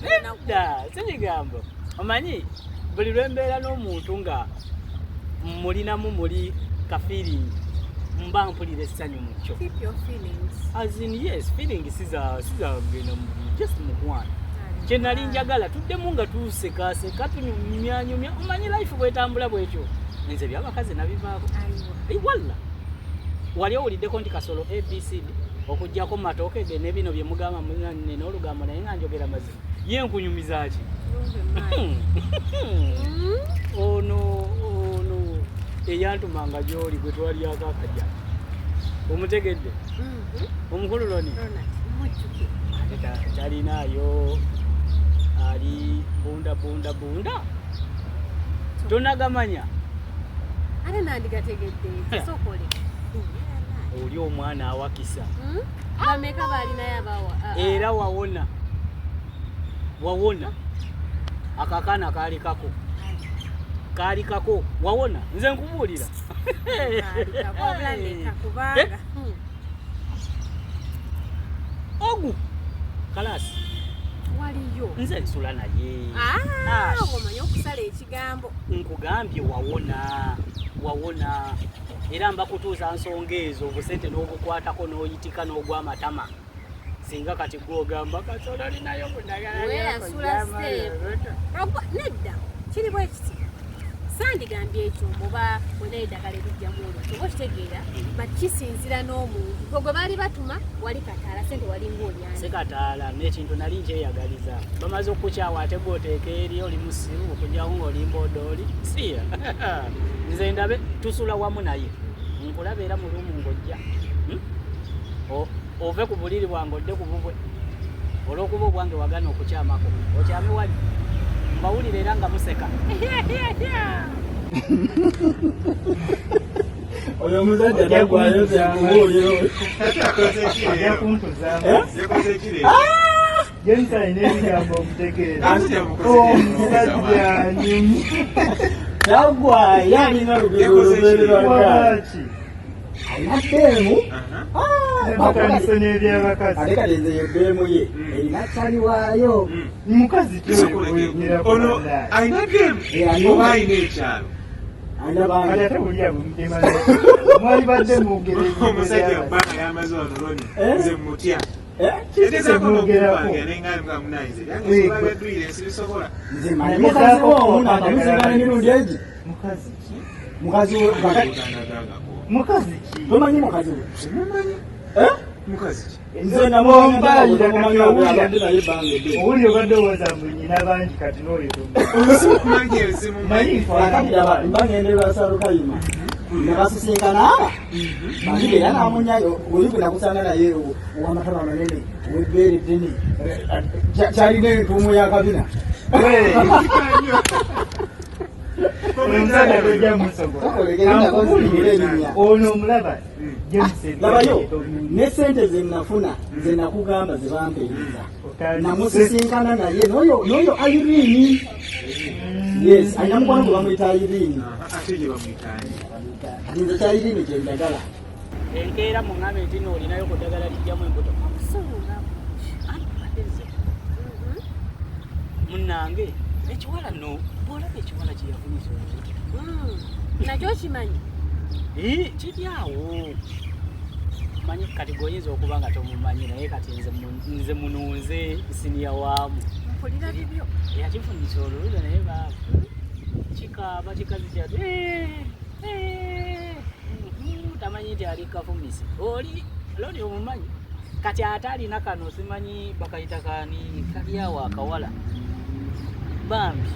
Nedda, si bigambo. Omanyi buli lwe mbeera n'omuntu nga mulinamu muli ka feeling, mba mpulira essanyu mu kyo. Keep your feelings. As in, yes, feeling siza genda just mukwano. Kye nali njagala tuddemu nga tusekaseka, tunyumyanyumya. Omanyi life bwetambula bwekyo, nze byabakazi nabivaako. Aiwa. Ei, walla wali owuliddeko nti kasolo ABCD okugyako matooke ge ne bino bye mugamba munanne n'olugambo, naye nga njogera mazima, ye nkunyumiza ki? Lumbe mayi. Ono eyantumanga gy'oli gwe twalyako akajja, omutegedde? Omukulu Loni. Ronald, mujjuke. Ate talinaayo, ali bunda bunda bunda, tonagamanya. Ate nandigategedde, sokole. Oli omwana awakisa. Bameka balinayo abawa? Era wawona, wawona, akakaana kaali kako, kaali kako, wawona, nze nkubuulira. Wabula leka kubanga. Ogu kalasi. Waliyo. Nze nsula naye. Ah, Ash. omanyi okusala ekigambo. Nkugambye wawona, wawona. Era mba kutuusa nsonga ezo, obusente n'obukwatako n'oyitika n'ogwa amatama. Singa kati gwogamba kasolo olinayo. Weeyasula step. Lwakuba nedda, kiri bwe kiti. Sandigambye ekyo oba wena eddagala erijjamu olubuto, oba okitegeera, but kisinzira n'omuntu. Gwe gwe baali batuma wali kataala, sente walinga olyani. Sekataala n'ekintu nali nkyeyagaliza, bamaze okukukyawa, ate gwoteeka eri oli musiru okujjawo ng'olimba odooli siya. Nze ndabe tusula wamu naye, nkulaba era mu room ng'ojja. Hmm? Ove ku buliri bwange odde ku bubwe, olw'okuba obwange wagana okukyamako, okyame wali mbawulire era nga museka. Oyo omusajja tagwayo, nkubuulira. Ajja kuntuzaamu. Yakoze ki leero? James alina ebigambo omutegeera. Anti temukoze ki? Omusajja anyumye. Tagwayo, alina olugero Yakoze ki? olubeererwaka. Lwaki? Alina ddeemu. Batandise n'ebyabakazi. Ate kati nze yeddeemu ye erina kyali waayo. Mukazi ki oyo Sokoleke. oyogerako? Ono Wallahi. alina game Eh, oba alina ekyalo? Alina Kati bange. ate buli abo mutema mwali badde mwogera ebintu Omusajja ebyabakazi. bbanga yamaze wano Loni. Eh? Nze mutya. Eh? Yagezaako Temwogerako. n'okumpangira naye nga nga munayize. Yange sobola byadduyira ensi bisobola. Nze manyi mukazi wo omu nakamusigana emirundi egi. Mukazi ki? Mukazi we Otandagangako. Mukazi ki? Tomanyi mukazi we? Simumanyi. Eh? Mukazi ki? Nze Ombalira kati owulira. namumanyi naye ebbanga eddene. Owulira obadde owooza mbu nyina bangi, kati n'oyo tomumanyi. Simumanyi, simumanyi. Manyi Kakati laba, mba ngenda lwasalukayima ne basisinkana aba bangi era namunyayo oli gwe nakusanga naye owamatama amanene, owebbeere eddene, kyalina entuumu yakabina. Omusajja tojja musobola. Kankubulire. Ono omulaba, James? Labayo ne sente ze nafuna, ze nakugamba ze bampeereza, namusisinkana naye n'oyo Irene. Yes, alina mukwano gwe bamuyita Irene. Ate gye bamuyitaani? Kati nze kya Irene kye njagala. Enkeera muŋŋambe nti no olinayo ku ddagala lijjamu embuto. Obusungu nga bungi. Anti badde nze munnange ekiwala no bwolaba ekiwala kye yafunyisa olubuto. Nakyo kimanyi. Ii, kiri awo manyi kati gweoyinza okuba nga tomumanyi, naye kati nze mununze siniya waamu. Mpulira bibyo. Yakifunyisa olubuto naye baaba kikaaba kikazi kyatu. Tamanyi nti ali kafumisi oli loni omumanyi. Kati ate alina kano simanyi bakayita kani, kali awo akawala bambi.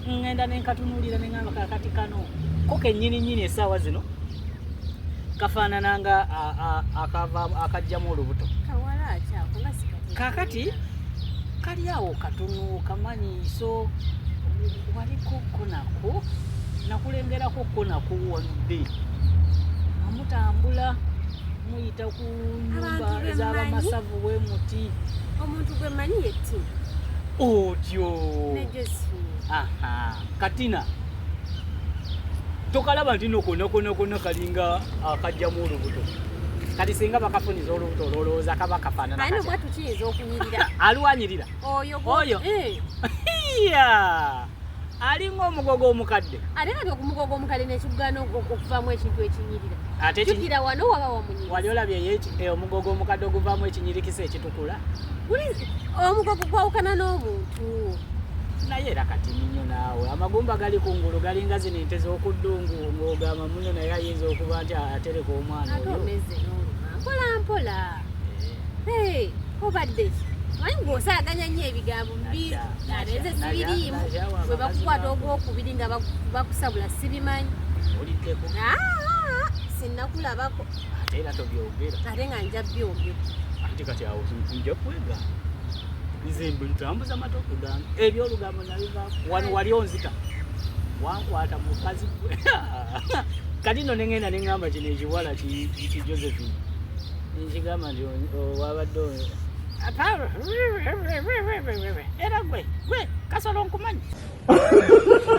Ŋŋenda nenkatunuulira neŋŋamba kakati kano ko kennyini nnyini essaawa zino kafaanana nga akajjamu olubuto. Kawala akyako nga sikategeera. Kakati kali awo katono kamanyi, so waliko ko nako nakulengerako ko nako wadde amutambula muyita ku nyumba Abantu be ez'abamasavu bwe muti. Omuntu gwe mmanyi ye Tina. Otyo. Ne Josephine. Aha, katina tokalaba nti no konna konna konna kalinga akajjamu olubuto. Kati singa bakafuniza olubuto ololowooza kaba kafaanana Alina katya? obwatu kiyinza okunyirira. Alwanyirira. Oyo Oyo. Eh. Iya! Alinga omugogo omukadde. Ate kati okumugogo omukadde nekikugaana okuvaamu ekintu ekinyirira. Ate Jjukira wano waba wamunyiriza. Wali olabye omugogo omukadde oguvaamu ekinyirikisa ekitukula? Omugogo gwawukana n'omuntu. Naye era kati nnyo naawe amagumba gali kungulu galinga zino ente z'okuddungu ng'ogamba muno naye ayinza okuba nti atereka omwana Ate oyo. omeze n'oluma mpola mpola. Hey, obadde ki? Manyi ng'osaaganya nnyo ebigambo mbi ate nze sibiriimu. Bwe bakukwata ogwokubiri nga bakusabula sibimanyi. Oliddeko. Ah, sinnakulabako. Ate era tobyogera. Ate nga nja byogera. Anti kati awo nja kwega. Nze ntambuza matooke gange. Ebyolugambo nabivaako. Wano wali onzita. Wankwata mukazi gwe. Kati nno ne ŋŋenda ne ŋŋamba kino ekiwala ki Josephine. Nkigamba nti wabadde era gwe gwe kasolo nkumanyi.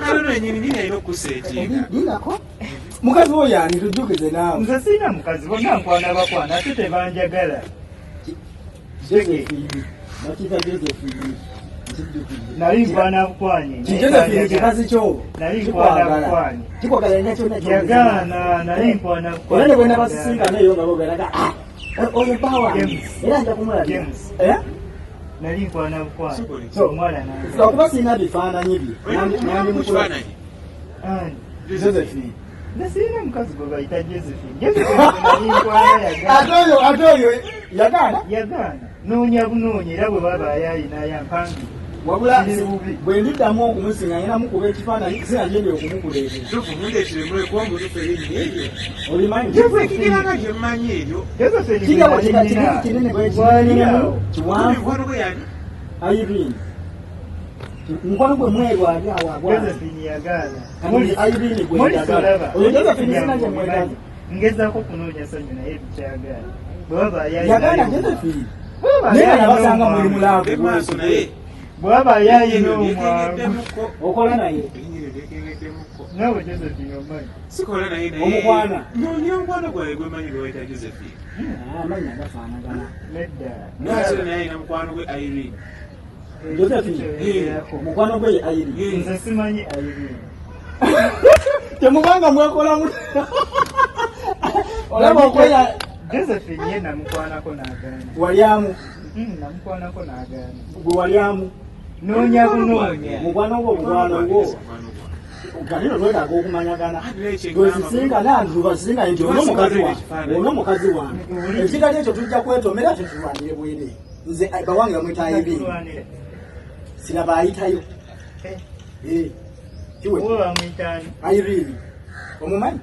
Kale nno yennyini nyini alina okuseetinga. Lindako. Mukazi wo yani tujjukize naawe. Nze sirina mukazi, bonna nkwana bakwana ate tebanjagala. Josephine. Bakiyita Josephine. Nkijjukidde. Nali nkwana bukwanyi. Ki Josephine kikazi kyo. Nali nkwana Kikwagala. bukwanyi. Kikwagala nnyo kyonna ky'ogezesa. Yagaana, nali nkwana bukwanyi. Era ne bwe nabasisinkana eyo nga boogera ah, oyo bba wange. James. Era nja kumulabira. James. Eh? Nali nkwana bukwanyi. So, Omwana nange. Okuba sirina bifaananyi bye. Olina Nandi ku kifaananyi? Ani? Josephine. Nze sirina mukazi gwe bayita Josephine. Josephine gwe nali nkwana yagaana. Ate oyo ate oyo yagaana. Yagaana. Noonya bunoonya era bwe baba ayayina yampange. Wabula Kiri bubi. bwe ndiddamu okumusinga ngenda mukuba ekifaananyi sinagenda okumukuleetera. Ntuufu mundeetere mule kuba mutuufu erinnya eryo. Olimanyi? Ekigera gye mmanyi eryo. Josephine gwe Kigabo nali kika nnina. kinene kinene bwe Gwali kinene awo. kiwanvu. Mukwano gwe yani? Irene. Mukwano gwe mweru ali awo agwana. Josephine yagaana. Kati Irene gwe Muli njagala. solaba. Oyo Josephine sina gye mwetaga. Ngezaako kunoonya sanyu naye bikyagaana. Bwe baba ayayina Yagaana Josephine. Naye nga nabasanga muli mulaavu. Emaaso naye. Bwe baba ayayina omwangu. Lyekengeddemukko. Okola naye. Erinnya eryo lyekengeddemukko. Naawe Josephine omanyi. Sikola naye naye. Omukwana. Nnyina mukwano gwange gwe mmanyi gwe bayita Josephine. Ah, amannya gafaanagana. Nedda. Naye ate naye alina mukwano gwe Irene. Josephine. Mukwano gwe ye Irene. Nze simanyi Irene. Temubanga mwekola mu. Olaba okweya Josephine ye namukwanako n'agaana. walyamu. Namukwanako n'agaana. Gwe walyamu. Noonya bunoonya. Mukwano gwo mukwano gwo. Mukwano gwange. Kalino twetaaga okumanyagana. Ate Twesisinkana tubasisinkane nti ono mukazi wange, ono mukazi wange. Ekitali ekyo tujja kwetomera tetulwanire bwere. Nze bawange bamwita Irene. Tulwanire. Siraba ayitayo. Eh, Eh, kiwe Oba bamuyita ani? Irene. Omumanyi?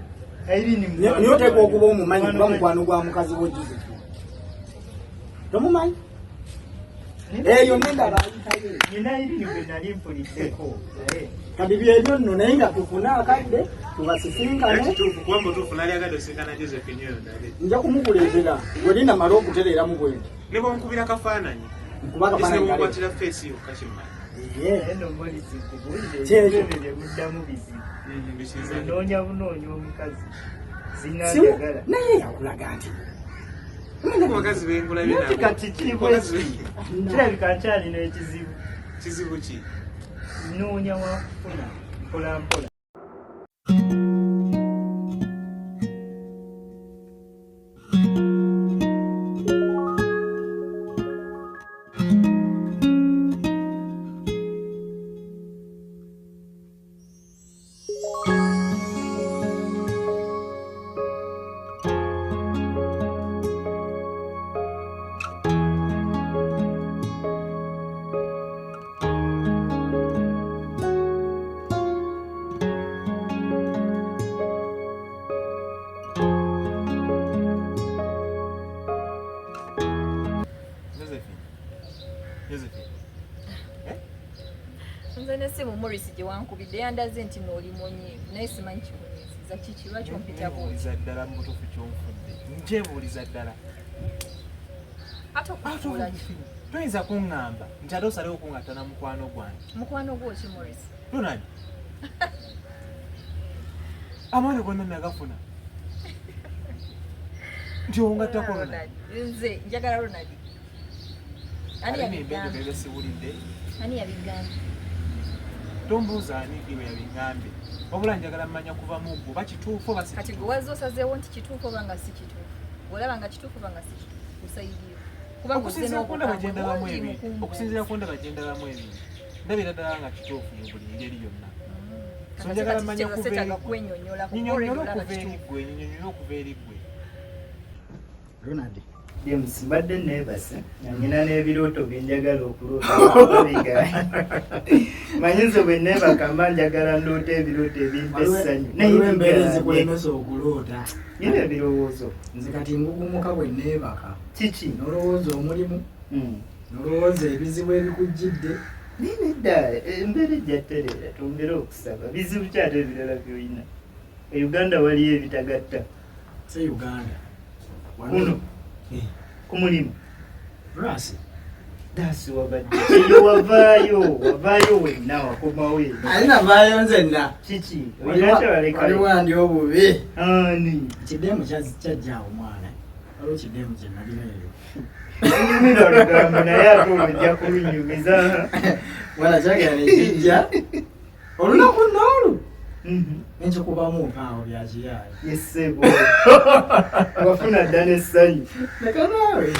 Irene Naye oteekwa okuba omumanyi kuba mukwano gwa mukazi wo Josephine. Tomumanyi? Eyo nendaba ayitayo. Nina Irene gwe nali mpuliddeko. Naye Kati byebyo nno naye nga tufune akadde tubasisinkane. Kituufu kuba mutuufu nali agadde osinkana Josephine oyo ndabe. Nja kumukuleetera bwe linamala okutereeramu bwe nti. Ne bw'omukubira kafaananyi. Nkuba akafaananyi kale. Bw'omukwatira feesi yokka kimmanyi. Ye. naye nno Morris nkubuulire Kyekyo. ebintu ebyo bye muddamu bizibu. Bikiza. Nze noonya bunoonya omukazi. Si Sinanjagala. naye yakulaga nti Ku bakazi bengulabye Nti nabo. kati kiri Ku bakazi bwe kirabika nkyalina ekizibu. Kizibu ki? Noonya wakufuna mpola mpola. Josephine. Josephine. Nze n'essimu Morris gye wankubidde yandaze nti n'oli munyiivu naye simanyi kikunyiiziza kiki lwaki ompita bw'otyo? Nkyebuuliza ddala mu butuufu ky'onfudde. Nkyebuuliza ddala. Ate okufuula ki? Toyinza kuŋŋamba nti ate osalewo okuŋŋatta na mukwano gwange. Mukwano gwo ki Morris? Ronald. Amaanyi gonna nagafuna. Nti ongattako Ronald. Nze njagala Ronald. Ani yabigambye? Siwulidde. Ani yabigambye? Tombuuza ani gwe yabiŋŋambye, wabula njagala mmanya kuva mu ggwe oba kituufu oba si Kati gwe wazze osazeewo nti kituufu oba nga si kituufu, olaba nga kituufu oba nga si kituufu, osaidiyo. Okusinziira ku ndaba gye ndabamu ebintu, okusinziira ku ndaba gye ndabamu ebintu, ndabira ddala nga kituufu mu buli ngeri yonna. So njagala mmanya kuva eri ggwe, nyinyonnyola okuva eri ggwe, nyinyonnyola okuva eri ggwe. Ronald. James, mbadde neebase nga nyina n'ebirooto bye njagala okuloota bigaanye. Manyi nze bwe neebaka mba njagala ndoota ebirooto ebimpa essanyu. Naye Waliwo embeera bigaanye. ezikulemesa okuloota. Nyina ebirowoozo. Nze kati ngugumuka bwe neebaka. Kiki? N'olowooza omulimu, n'olowooza ebizibu ebikujjidde. Naye nedda, embeera ejja ttereera, twongere okusaba. Bizibu ki ate ebirala by'olina? E Uganda waliyo ebitagatta. Si Uganda. Kuno. Ku mulimu. Rasi. Dasi wabadde. Eyo wavaayo, wavaayo wenna wakomawo eno. Ali navaayo nzenna. Kiki? Olina kye Waliwo andi obubi. Ani? Kiddemu kyajja awo mwana. Waliwo kiddemu kye nalina eyo. Nyumira olugambo naye ate olwo ojja kulunyumiza. Wala kyagala ne kijja. Olunaku n'olu. Nenkikubamu mpaawo bya kiyaaye. Yesebo. Wafuna dda n'essanyu. Leka naawe.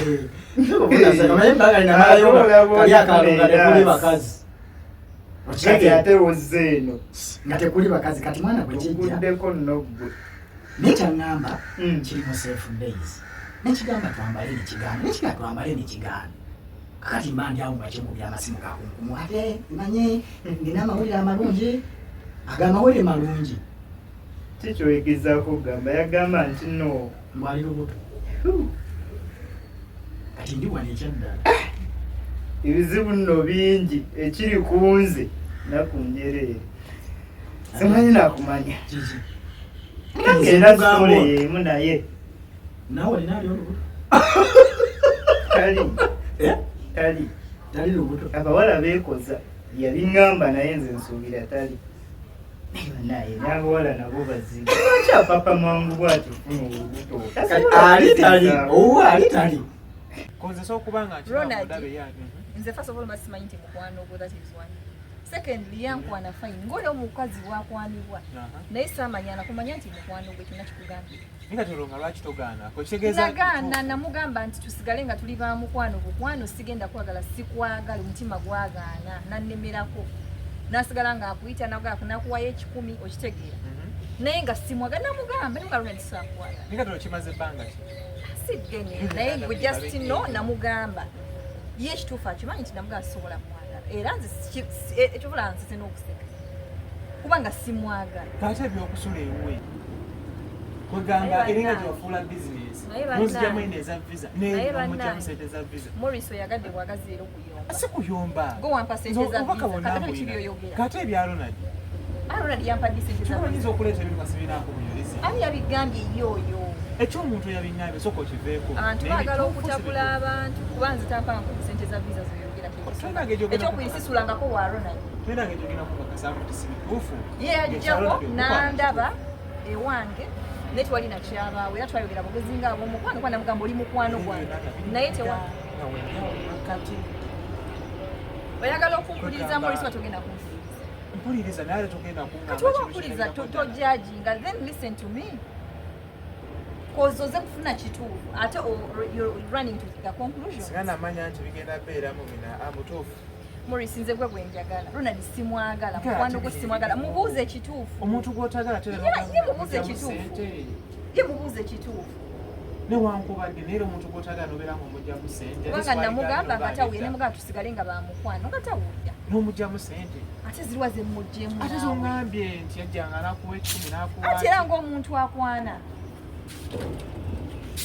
Omanyi ebbanga linamalayo kali akaalo nga tekuli bakazi. Kati ate wozze eno. Nga tekuli bakazi kati mwana gwe kijja. Oguddeko nno ggwe. Naye kyaŋŋamba kiri mu safe days. Nekigamba twambale nekigaana, nekigamba twambale nekigaana. Kakati mba ndi awo nga kyenkubira amasimu gakunkumu ate manye nina amawulire amalungi, ago amawulire malungi. Kiki oyegezaako okugamba? Yagamba nti no. Mbu ali lubuto. Kati ndi wano ekyaddala. Ebizibu nno bingi ekiri ku nze naku njereere. Simanyi nakumanya. Kiki? Nange era sitole y'emu naye. Naawe olina ali olubuto? Tali. Eh? Tali. Tali lubuto. Abawala beekoza. Yabiŋŋamba naye nze nsuubira tali. Naye n'abawala nabo bazibu. Lwaki apapa mangu bw'atyo okufuna olubuto? Kati ali tali. Owuwe ali tali. Kozesa okuba nga nkiraba Ronald. ndabe yange. Nze first of all masimanyi nti mukwano gwo, that is one. Secondly, yankwana fine ng'oli omukazi bwakwanibwa, naye saamanya nakumanya nti mukwano gwe kyonna kikugambye. Naye kati olwo nga lwaki togaana? Okitegeeza Nagaana, namugamba nti tusigale nga tuli ba mukwano bukwano, sigenda kwagala, sikwagala, omutima gwagaana, nannemerako. Nasigala ng'akuyita nakuwayo 1,000, okitegeera. Naye nga simwagala, namugamba naye nga Ronald sakwagala. Naye kati olwo kimaze ebbanga ki? Si ddene, naye gwe just no, namugamba. Ye ekituufu akimanyi nti namugamba sisobola kumwagala. Era nze ekyobola nsese n'okuseka. Kubanga simwagala. Ate ebyokusula ewuwe. Kwegamba Naye eringa bannange. gye wafuula bizinesi. Naye bannange. N'ozigyamu eno eza visa. Naye N'omugyamu bannange. ssente za visa. Maurice oyagadde bwagazi era okuyomba. Si kuyomba. Gwe wampa ssente Nze za obubaka visa, bwonna kati ate mbulina. biki by'oyogera? Kati ebya Ronald. Ah, Ronald yampa ddi ssente za Kyokka visa? oyinza okuleeta ebintu nga sibinaako bujulizi. Ani yabigambye ye oyo? Eky'omuntu eyabiŋŋambye sooka okiveeko. Abantu Naye baagala ebituufu si okutabula bituufu. abantu kuba nze tampanga ku ssente za visa zoyogera. Tolina ngeri gy'ogenda Ekyokuyisasulangako wa Ronald. Tolina ngeri gy'ogenda kukakasaamu nti si bituufu. Ye yajjako n'andaba ewange naye tewali nakyabaawo era twayogera bugezi nga ab'omukwano kuba namugamba oli mukwano gwange naye tewa Nga wenyawo makkati. Oyagala okumpuliriza Maurice oba togenda kumpuliriza? Mpuliriza naye ate togenda kuŋŋamba Kati oba kintu mpuliriza kirabika tojudginga, then listen to me. Cause oze kufuna kituufu ate you're running to the conclusion. Singa namanya nti bigenda beeramu bina mutuufu. Maurice nze gwe gwe njagala. Ronald simwagala, Nke mukwano ate gwe simwagala. Mubuuze ekituufu. Omuntu gw'otagala tera Ye mubuuze n'omugyamu ekituufu. ssente. Ye mubuuze ekituufu. Newankubadde naye era omuntu gw'otagala n'obeera ng'omugyamu ssente. Kubanga namugamba nga tawulira, ne mugamba tusigale nga ba mukwano nga tawulira. N'omugyamu ssente. Ate ziriwa ze mmuggyemu Ate naawe? z'oŋŋambye nti yajjanga n'akuwa 10 n'akuwa Ate era ng'omuntu akwana.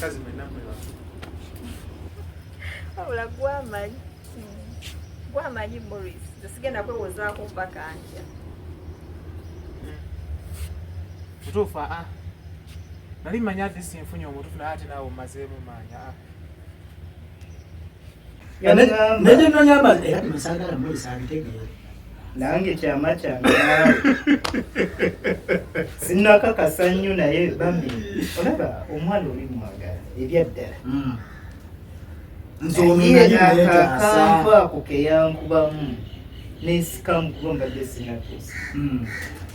Kazi mwenna mmwe Wabula gwamanyi. Gwamanyi Maurice. Nze sigenda kwewozaako mpaka nkya. Mutuufu aa. Nali mmanyi ate sinfunye omutuufu naye ate naawe ommazeemu maanyi aa. Yagamba. Ne nnoonya amazzi era bino saagala Maurice abitegeere. Nange kyama kyange naawe. Sinnakakasa nnyo naye bambi olaba omwana oli mwagala. Ebyaddala. Nze ono nali neetaasa. Akantu ako keyankubamu nensikamu kuba mbadde sinatuusa.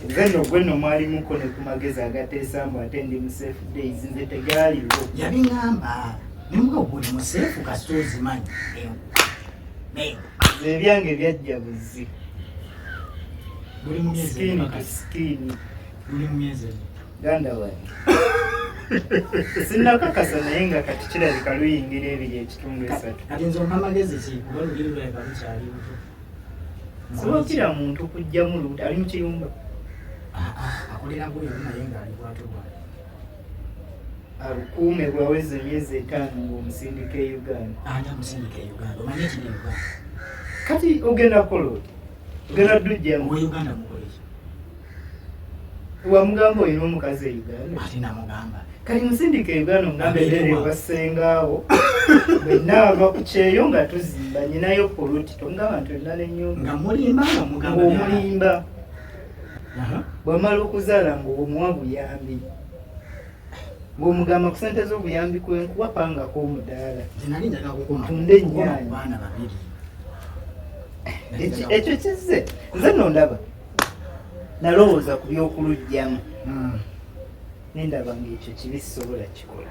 Nze nno gwe nno mwalimuko ne ku magezi agateesa mbu ate ndi mu safe days, nze tegaaliwo. Yabiŋŋamba nemuga guli museefu kasita ozimanyi. Nze ebyange byajja buzi. Buli mu myezi Skin emeka to kati? skin. Buli mu myezi emeka? Ganda wange. Sinnakakasa naye nga kati kirabika luyingira 2.3. Kati nze ompa amagezi ki kuba luli lulabika lukyali luto. Siwakira muntu kujjamu lubuto ali mu kiyumba. Akolera bweru naye ng'ali bwatu bwali. Alukuume bw'aweza emyezi 5 ng'omusindika e Uganda. Ani amusindika e Uganda? Omanyi ekiri e Uganda? Kati ogenda kukola oti? Ogenda ddujjamu? Owe Uganda mukole ki? Wamugamba olina omukazi e Uganda? Ate namugamba. Kati musindika e Uganda omugambe Abeere ebeere wa? ewa ssengaawo. Bwe naava ku kyeyo nga tuzimba nyinayo poloti tomugamba nti olina n'ennyumba. Nga mulimba nga mugamba Ng'omulimba. Bw'amala okuzaala ng'omuwa buyambi. Ng'omugamba ku ssente z'obuyambi kwe nkuwa pangako omudaala. Nze nali njagala kukoma Tunde kukoma ennyaanya. ku baana babiri. Ekyo kizze. Nze nno ndaba. Nalowooza ku by'okuluggyamu. Ne ndaba ng'ekyo kibi sisobola kikola.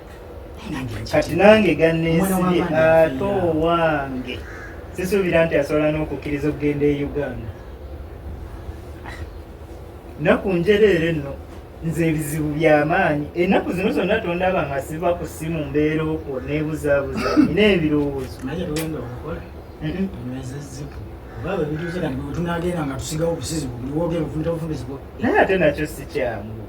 Kati nange ganneesibye ate owange. Sisuubira nti asobola n'okukkiriza okugenda e Uganda. Nnaku njereere nno nze ebizibu by'amaanyi. Ennaku zino zonna tondaba nga siva ku ssimu mbeera okwo neebuzaabuza nina ebirowoozo. Naye tugenda okukola nyweze zipu oba bwe bituuse kati bwe tunaagenda nga tusigawo obusizi buli wogenda ofumita bufumbizibwa. Naye ate nakyo si kyangu.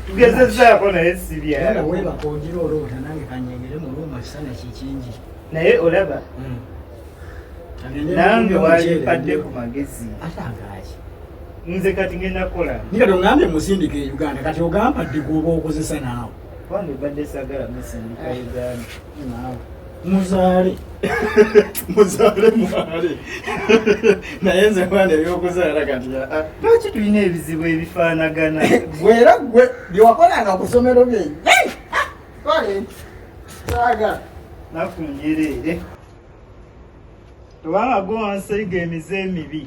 Tugezezzaako naye si Genda byangu. weebaka ogira oloota nange kanyengere mu luuma ekisana kikingi. Naye olaba Kagende nange mu muceere walimpadde ndye. ku magezi. Ate agaaki? Nze kati ngenda kukola. Ni kati ongambye musindike e Uganda kati ogampadde gw'oba okozesa naawe. Wange mbadde saagala musindika Uganda. Naawe. Muzaale. Muzaale mwale. Naye nze mwana ebyokuzaala kati aa. Lwaki tulina ebizibu ebifaanagana? Gwe era gwe bye wakolanga ku ssomero bye. Kale saagala. Naku njereere. Tobanga gwe wansiiga emize emibi.